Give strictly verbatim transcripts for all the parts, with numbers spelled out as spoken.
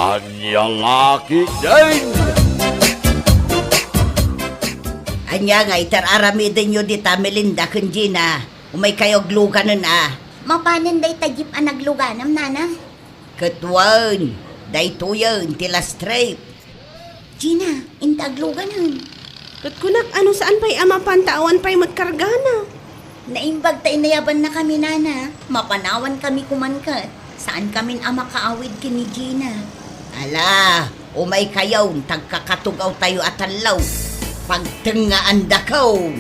Ania la ketdin? Ania ngay ti ar-aramidenyo dita, Melinda ken Gina? Umaykayo agluganen a. Mapanen dayta jeep a nagluganem, nana? Ket wen, daytoyen ti last trip. Gina, inta agluganen. Ket kunak, ano, saan pay a mapan ta awan pay met kargana? Naimbag ta inayabannakami, nana. Mapanawankami koman ket. Saankamin a makaawid ken ni Gina. Ala, umaykayon, ta agkakatugawtayo a tallo. Pagtengngaandakon.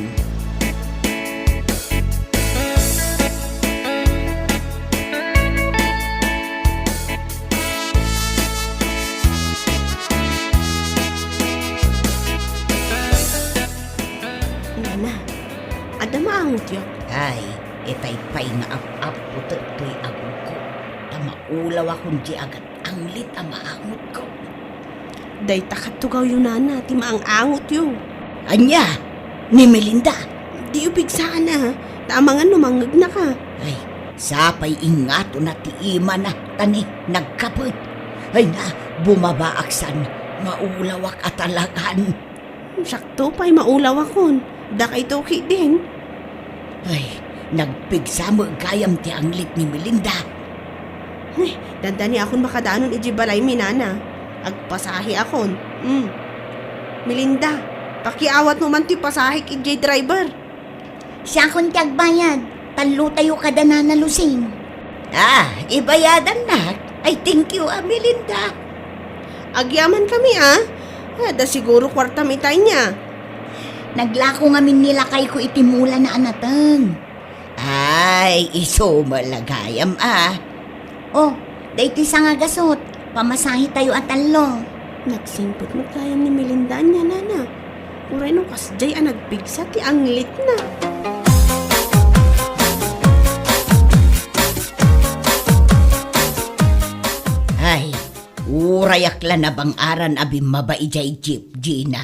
Nana, adda maangotyo? Ay, itay pay nga ap-apputek toy agungko, ta maulawakon diay agat-anglit a maangotko. Dayta katugawyo, nana, ti maang-angotyo. Ania? Ni Melinda? Diyo pigsaan a, ta amangan no mangngegnaka. Ay, sapay ingatona ti imana, ta ni nagkapet. Ay na, bumabaak san, maulawak a talagan. Siakto pay maulawakon. Dakayto ketdin. Ay, nagpigsa met gayam ti anglit ni Melinda. Eh, dandani akon makadanon idiay balaymi, nana. Agpasahe akon. Mm. Melinda, pakiawatmo man ti pasahek idiay driver. Siakon ti agbayad. Tallotayo kada nana Lucing. Ah, ibayadannak. Ay, thank you, a, Melinda. Agyamankami a. Adda siguro kuartam itay nia. Naglako ngamin ni lakayko iti mulana a nateng. Ay, isu met la gayam a. Oh, daytoy sangagasut. Pamasahetayo a tallo. Nagsingpet met gayam ni Melinda ania, nana. Uray no kasdiay a nagpigsa ti anglitna. Ay, urayak la nabang-aran a bimmaba idiay jeep, Gina.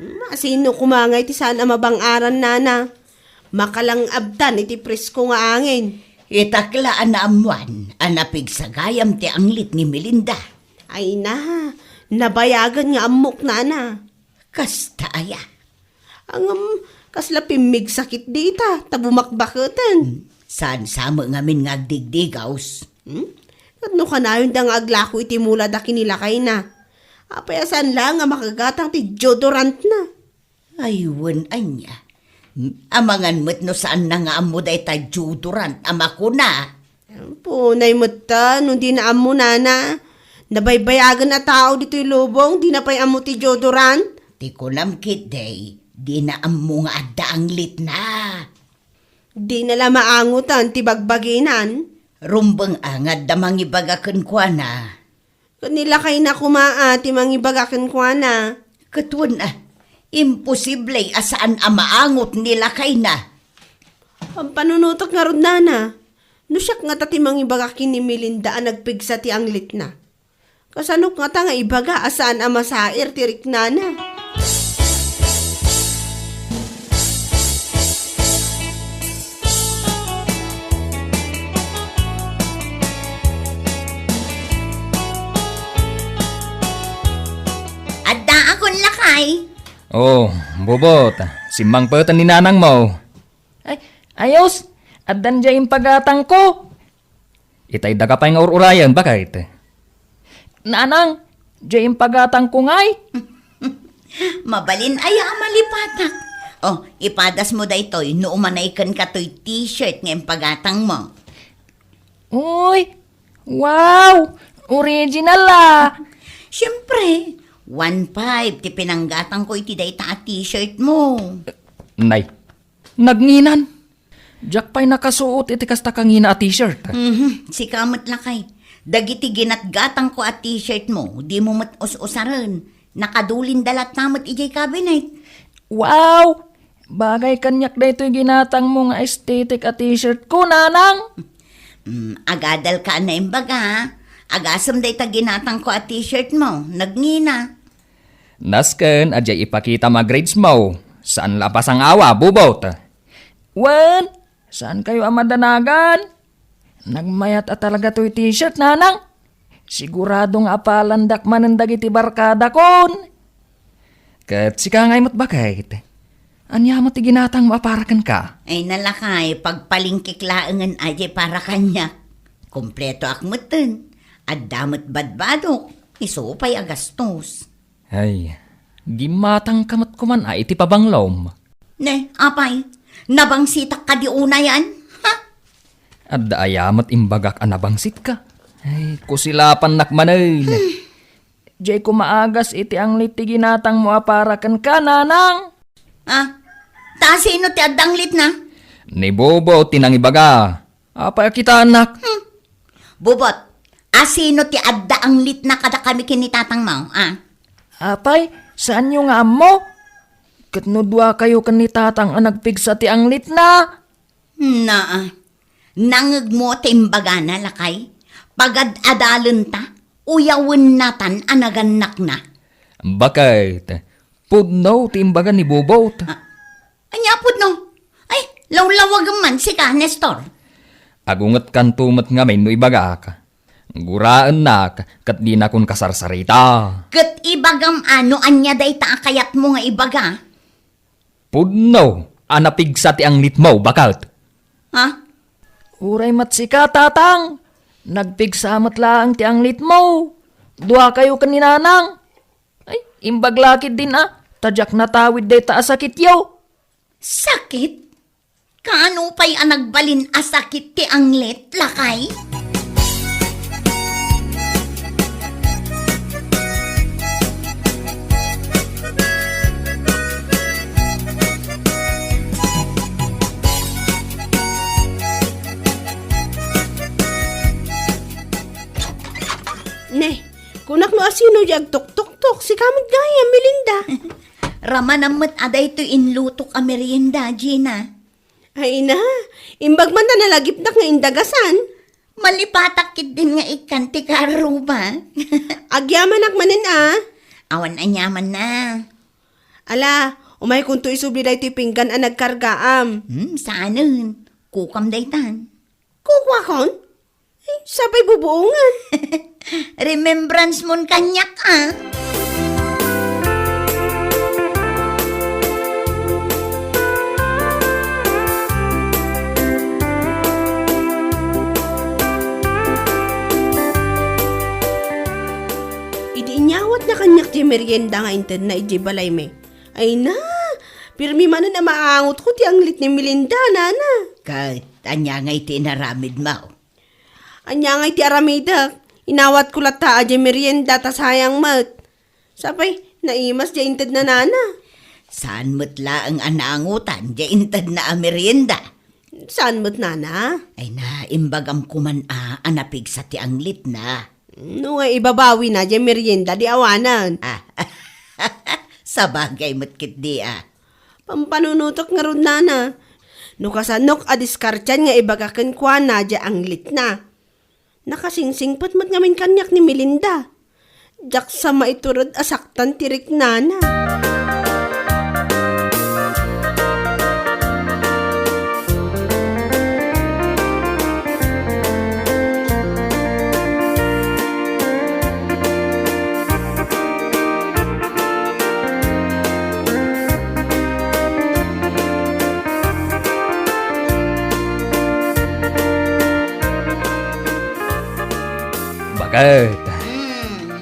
Masino koma ngay ti saan a mabang-aran, nana? Makalang-abtan iti presko nga angin. Itak la a naammuan a napigsa gayam ti anglit ni Melinda. Ay na, nabayagen nga ammok, nana. Kasta aya? Ngem, kasla pimmigsa ketdi ita, ta bumakbaketen. Saan sa met ngamin nga agdigdigaws? Hmm? Ket no kanayonda nga aglako iti mulada ken ni lakayna, apay a saan laeng a makagatang ti deodorantna? Ay, wen ania. Amangan met no saanna nga ammo dayta deodorant a makuna. Punay met ta no dina ammo, nana. Nabaybayagen a tao ditoy lubong, dina pay ammo ti deodorant. Ti kunam ketdi, dina ammo nga adda anglitna. Dina la maangotan ti bagbaginan. Rumbeng a nga adda mangibaga kenkuana. Ket ni lakayna koma a ti mangibaga kenkuana. Ket wen a, imposible a saan a maangot ni lakayna. Pampanunotek ngarud, nana. No siak ngata ti mangibaga ken ni Melinda a nagpigsa ti anglitna, kasanok ngata nga ibaga a saan a masair ti riknana? Addaakon, lakay. Oh, Bubot, simmangpeten ni nanangmo. Ay, ayos! Addan diay impagatangko. Itay daga pay nga ur-urayen, baket? Nanang, diay impagatangko ngay. Mabalin aya a malipatak. Oh, ipadasmo daytoy no umanay kenka toy t-shirt nga impagatangmo. Uy, wow! Original a! Siempre, one five ti pinanggatangko iti dayta a t-shirtmo. Nay, nagnginan. Diak pay nakasuot iti kasta kangina a t-shirt. Mhm, sika met, lakay. Dagiti ginatgatangko a t-shirtmo, dimo met us-usaren. Nakadulinda latta met idiay cabinet. Wow! Bagay kaniak daytoy ginatangmo nga aesthetic a t-shirtko, nanang! Mm, agadalka a naimbaga. Agasem dayta ginatangko a t-shirtmo. Nagngina. Nasken a diay ipakitam a gradesmo. Saan la a pasangawa, Bubot. Wen, saankayo a madanagan? Nagmayat a talaga toy t-shirt, nanang. Sigurado nga apalandak manen dagiti barkadakon. Ket sika ngay met baket. Ania met ti ginatangmo a para kenka? Ay, nalakay, pagpalingkik laengen a diay para kaniak. Kompletoak metten. Adda met badbadok. Isu pay a gastos. Ay, gimmatangka met koman a iti pabanglom. Ne, apay, nabangsitak kadi unayan? Ha? Adda aya met imbagak a nabangsitka? Ay, kusilapannak manen. Hmm. Diay ko maagas iti anglit ti ginatangmo a para kenka, nanang. Ah, ta sino ti adda anglitna? Ni Bobo ti nangibaga. Apay a kitaennak? Hmm. Bobot, a sino ti adda anglitna kadakami ken ni tatangmo, a? Apay, saanyo nga ammo? Ket no duakayo ken ni tatang a nagpigsa ti anglitna? Naa, nangngegmo ti imbagana, lakay? Pagad-adalenta, uyawennatan a nagannakna. Baket, pudno ti imbaga ni Bobot. Ah, ania pudno? Ay, lawlawagem man sika, Nestor. Agungetkanto met ngamin no ibagak. Guraennak ket dinakon kasarsarita. Ket ibagam a no ania dayta a kayatmo nga ibaga. Pudno a napigsa ti anglitmo, baket. Ha? Uray met sika, tatang. Nagpigsa met laeng ti anglitmo. Duakayo ken ni nanang. Ay, imbag la ketdin a, ta diak natawid dayta a sakityo. Sakit? Kaano pay a nagbalin a sakit ti anglit, lakay? Ne, kunak no asino di agtuktoktok, sika met gayam, Melinda. Ramanam met a daytoy inlutok a merienda, Gina. Ay na, imbag man ta nalagipnak nga indagasan. Malipatak ketdin nga ikkan ti karuba. Agyamanak manen a. Awan aniamanna. Ala, umaykonto isubli daytoy pinggan a nagkargaam. Hmm, saanen. Kukam daytan. Kukuakon? Ay, sapay bubuongan. Remembrance mon kaniak, a. Idi inyawatna kaniak ti merienda nga intedna idiay balaymi, ay na, pirmi manen a maangotko ti anglit ni Melinda, nana. Ket ania ngay ti inaramidmo? Ania ngay ti aramidek? Inawatko latta a diay merienda ta sayang met. Sapay, naimas diay intedna, nana. Saan met laeng a naangotan diay intedna a merienda? Saan met, nana? Ay na, imbagam koman a, a napigsa ti anglitna. No nga ibabawina diay merienda, di awanen. Ah, sabagay met ketdi, a. Pampanunotek ngarud, nana. No kasano a diskartian nga ibaga kenkuana diay anglitna. Nakasingsingpet met ngamin kaniak ni Melinda. Diak sa maitured a saktan ti riknana. Baket. Hmm.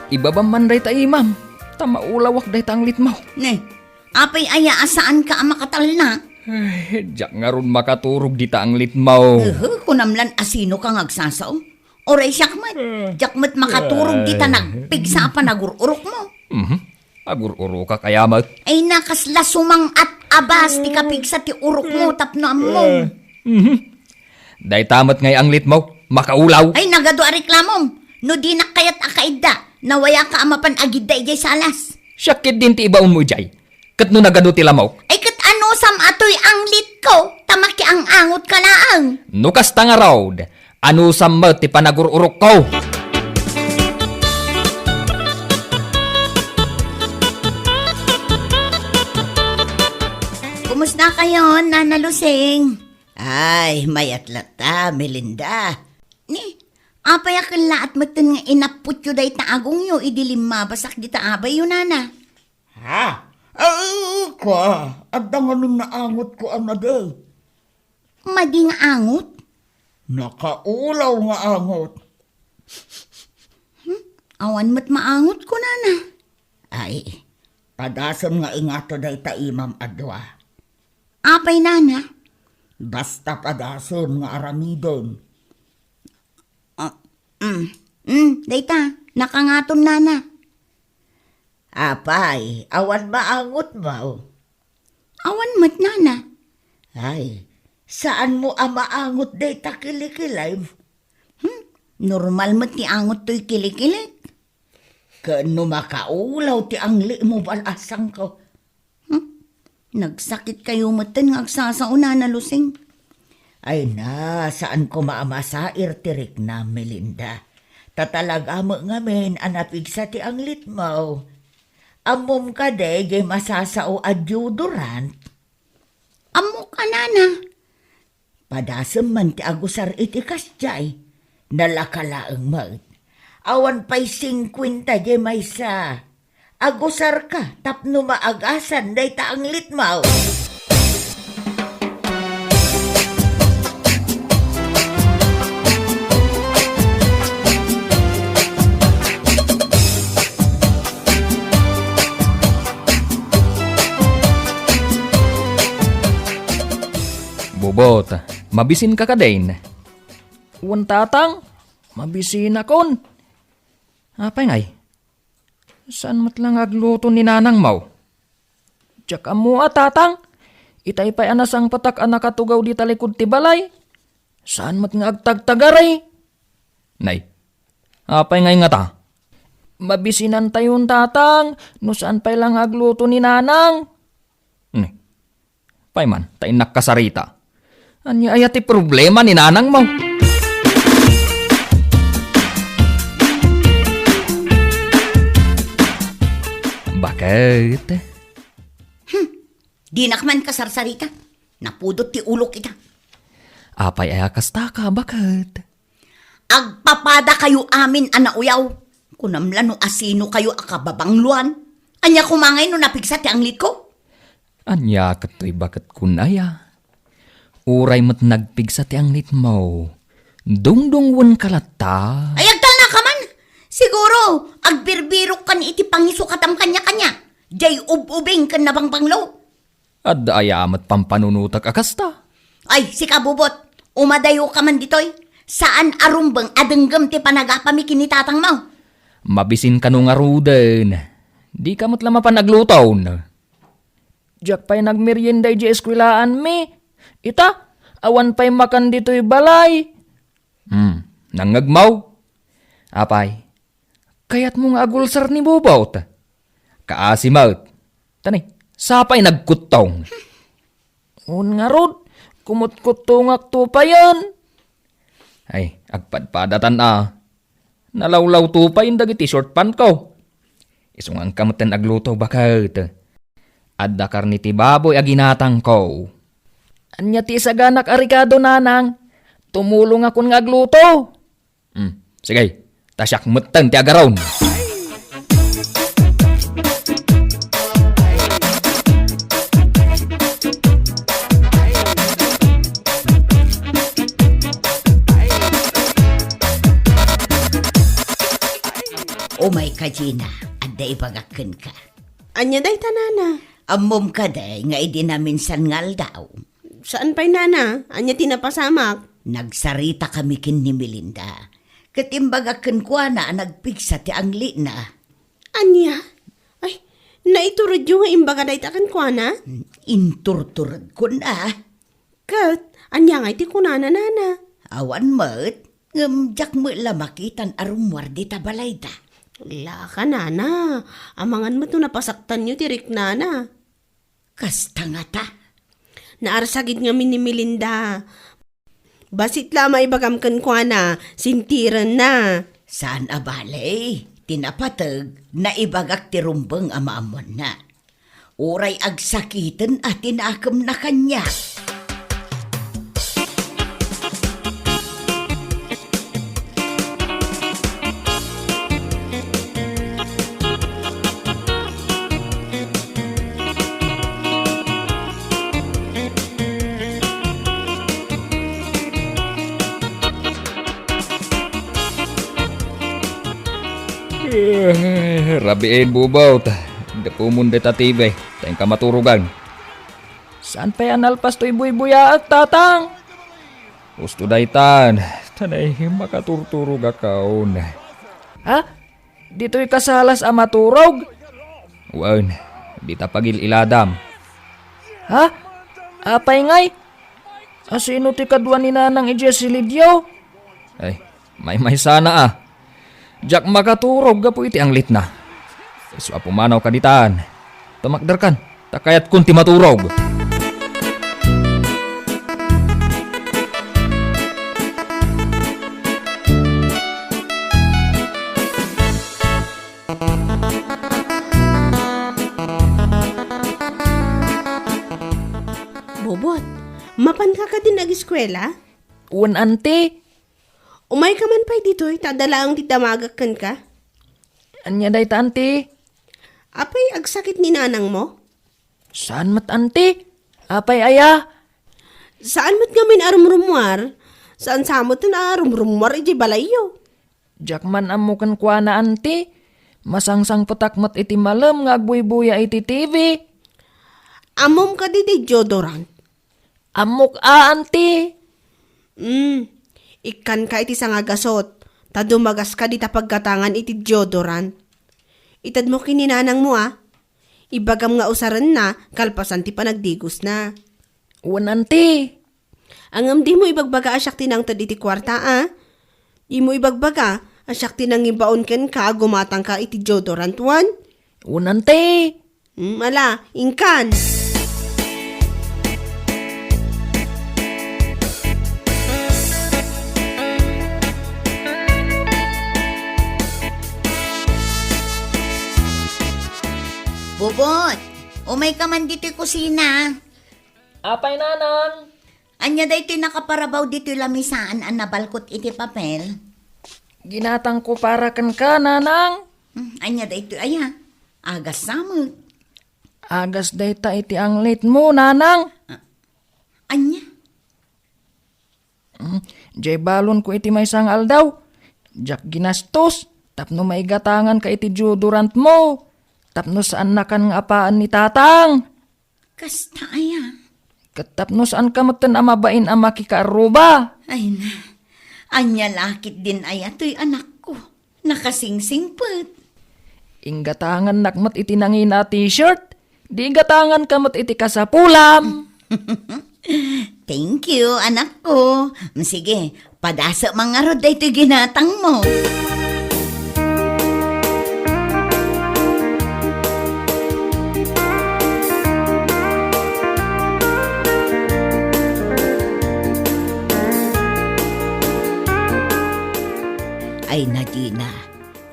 Ibabam man dayta imam, ta maulawak dayta anglitmo. Ne, apay aya a saanka a makatalna? Ay, diak ngarud makaturog dita anglitmo. Uhu, kunam lan a sinoka nga agsasao? Uray siak met, diak met makaturog dita nagpigsa a panagur-urokmo. Mhm. Agur-urokak aya met? Ay, na, kasla sumang-at a bas ti kapigsa ti urokmo tapno ammom. Mhm. Dayta met ngay anglitmo, makaulaw. Ay, nagadu a reklamom. No dinak kayat a kaidda, nawayaka a mapan agidda idiay salas. Siak ketdin ti ibaonmo idiay. Ket no nagadu ti lamok? Ay, ket anusam a toy anglitko, ta makiang-angotka laeng. No kasta ngarud, anusam met ti panagur-urokko. Kumusta kayon, Nana Lusing? Ay, mayat latta, Melinda. Ni, Apay a kellaat metten nga inapputyo dayta agongyo idi limmabasak dita abayyo, nana? Ha? Ay, kua, adda ngamin naangotko a madi. Madi nga angot? Nakaulaw nga angot. Hmm? Awan met maangotko, nana. Ay, padasem nga ingato dayta imam a dua. Apay, nana? Basta padasem nga aramiden. Ah, mm, mm, dayta, nakangaton, nana. Apay, awan maangotmo? Awan met, nana. Ay, saanmo a maangot dayta kilikilim? Hmm, normal met ti angot toy kilikilik. Ken no makaulaw ti anglimo, bal-asangko. Hmm? Nagsakit kayo metten nga agsasao, nana Lusing. Ay na, saan koma a masair ti riknam, Melinda. Ta talaga met ngamin a napigsa ti anglitmo. Ammom kadi jay masasao a deodorant? Ammok a, nana. Padasem man ti agusar iti kasdiay. Nalaka laeng met. Awan pay singkuenta jay maysa. Agusarka tapno maagasan dayta anglitmo. Bubot, mabisinka kadin? Wen, tatang, mabisinakon. Apay ngay? Saan met la nga agluto ni nanangmo? Diak ammo a, tatang. Itay pay a nasangpetak a nakatugaw dita likud ti balay. Saan met nga agtagtagari? Nay, apay ngay ngata? Mabisinantayon, tatang, no saan pay la nga agluto ni nanang. Nay, pay man, ta innak kasarita. Ania aya ti problema ni nanangmo? Baket? Hmm, dinak man kasarsarita. Napudot ti ulok ita. Apay aya kastaka, baket? Agpapada kayo amin a nauyaw. Kunam la no asino kayo a kababangloan. Ania koma ngay no napigsa ti anglitko? Ania ket toy baket kun aya? Uray met nagpigsa ti anglitmo, dungdungwenka latta. Ay, agtalnaka man! Siguro, agbirbirokkan iti pangisukatam kaniakania. Jay ub-ubing ken nabangbanglo. Adda aya met pampanunotek a kasta? Ay, sika, Bubot, umadayoka man ditoy. Saan a rumbeng a denggem ti panagapami ken ni tatangmo. Mabisin kano ngaruden. Dika met la mapan agluton. Diak pay nagmerienda idiay eskuelaanmi. Ita, awan pay makan ditoy balay. Hmm, nangngegmo? Apay, kayatmo nga agulsar ni Bubot? Kaasi met. Tani, sapay nagkuttong. Un ngarud, kumutkuttongak tupayen. Ay, agpadpadatan a. Nalawlawto pay dagiti short pantko. Isunganka metten agluto, baket. Adda karne ti baboy a ginatangko. Ania ti isaganak a rekado, nanang? Tumulongakon nga agluto. Hmm, sige. Ta siak metten ti agaron. Umayka, Gina, adda ibagak kenka. Ania dayta, nana? Ammom kadi nga idi naminsan nga aldaw? Saan pay, nana? Ania ti napasamak? Nagsaritakami ken ni Melinda. Ket imbagak kenkuana a nagpigsa ti anglina. Ania? Ay, naituredyo nga imbaga dayta kenkuana? Inturturedkon a. Ket, ania ngay ti kunana, nana? Awan met, ngem diak met la makitan a rummuar dita balayda. Laka, nana, amangan met no napasaktanyo ti riknana. Kasta ngata? Naarsagid ngamin ni Melinda. Bassit la a maibagam kenkuana, sintirenna. Saan a bale, ti napateg, naibagak ti rumbeng a maammoanna. Uray agsakiten a ti nakemna kaniak. Eh, rabiin, Bubot. Gapumon dayta T V, ta inka maturogan. Saan pay a nalpas toy buybuyaak, Tatang? Husto daytan, ta naihi makaturturogakon. Ha? Ditoy kasalas a maturog? Wen, dita pagil-iladam. Ha? Apay ngay? Asino ti kadua ni Nanang idiay silidio? Ay, maymaysana a. Diak makaturog gapu iti anglitna. Isu a pumanaw ka ditan. Tumakderkan, ta kayatkon ti maturog. Bobot, mapanka kadin ageskuela? Wen, anti. Umayka man pay ditoy, ta adda laeng ti damagak kenka. Ania dayta, anti? Apay, agsakit ni nanangmo? Saan met, anti? Apay aya? Saan met ngamin a rumrummuar? Saan sa met a rumrummuar idiay balayyo? Diak man ammo kenkuana, anti. Masangsangpetak met iti malem nga agbuybuya iti T V. Ammom kadi ti deodorant? Ammok a, anti. Mm, ikkanka iti sangagasut, ta dumagaska dita paggatangan iti deodorant. Itedmo ken ni nanangmo a. Ibagam nga usarenna kalpasan ti panagdigosna. Wen, anti. Ngem dimo ibagbaga a siak ti nangted iti kuarta a. Dimo ibagbaga a siak ti nangibaon kenka a gumatangka iti deodorant wen? Wen, anti. Hmm, ala, inkan. Bubot, umayka man ditoy kusina. Apay, nanang? Ania daytoy nakaparabaw ditoy lamisaan a nabalkot iti papel? Ginatangko para kenka, nanang. Hmm, ania daytoy aya? Agas sa met. Agas dayta iti anglitmo, nanang. Ah, ania? Hmm, diay balonko iti maysa nga aldaw. Diak ginastos tapno maigatanganka iti deodorantmo. Tapno saannakan nga apaen ni tatang. Kasta aya? Ket tapno saanka metten a mabain a makikaarruba. Ay na, ania la ketdin aya toy anakko? Nakasingsingpet. Inggatangannak met iti nangina a t-shirt. Di igatanganka met iti kasapulam. Thank you, anakko. Sige, padasem man ngarud daytoy ginatangmo. Ay, Nadina,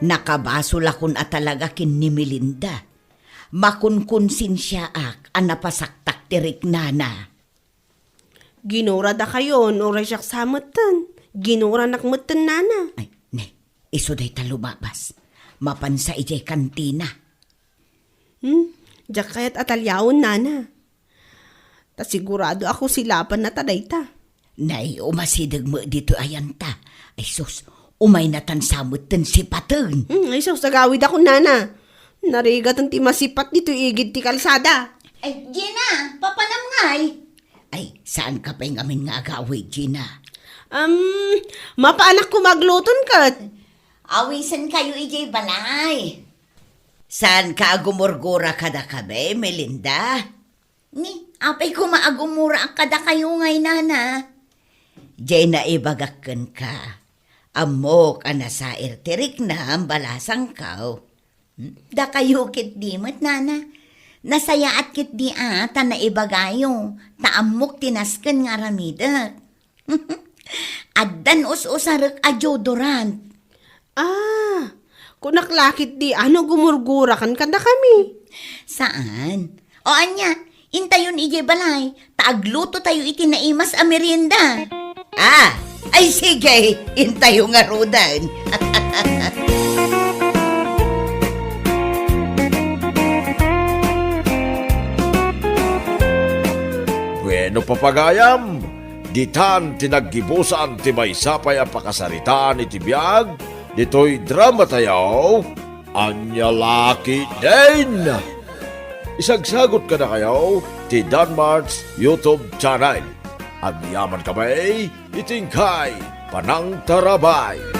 nakabasolakon a talaga ken ni Melinda. Makunkonsensiaak a napasaktak ti riknana. Ginura dakayon, uray siak sa metten. Ginuranak metten, nana. Ay, ne, isu dayta lumabas. Mapansa idiay kantina. Hmm, diak kayat a taliawen, nana. Ta sigurado a kusilapanna ta dayta. Nay, umasideg met ditoy ayanta. Ay sus, umaynatan sa metten sipaten. Hmm, ay sus, agawidakon, nana. Narigaten ti masipat ditoy igid ti kalsada. Ay, Gina, papanam ngay? Ay, saanka pay ngamin nga agawid, Gina? Um, mapaanakon a agluton ket. Awisenkayo idiay balay. Saanka a gumurgura kadakami, Melinda? Ni, apay koma a gumuraak kadakayo ngay, nana? Diay naibagak kenka. Ammok a nasair ti riknam, balasangko. Hmm? Dakayo ketdi met, nana. Nasayaat ketdi a ta naibagayo, ta ammok ti nasken nga aramidek. Addan us-usarek a deodorant. Ah, kunak la ketdi a no gumurgurakan kadakami. Saan? O ania, intayon idiay balay, ta aglutotayo iti naimas a merienda. Ah, ay sige, intayo ngaruden. Bueno, papagayam, ditan ti naggibusan ti maysa pay a pakasaritaan iti biag ditoy drama tayo. Ania la ketdin? Isagsagot kadakayo ti Danmart's YouTube channel. Agyaman kami iti inkay panangtarabay.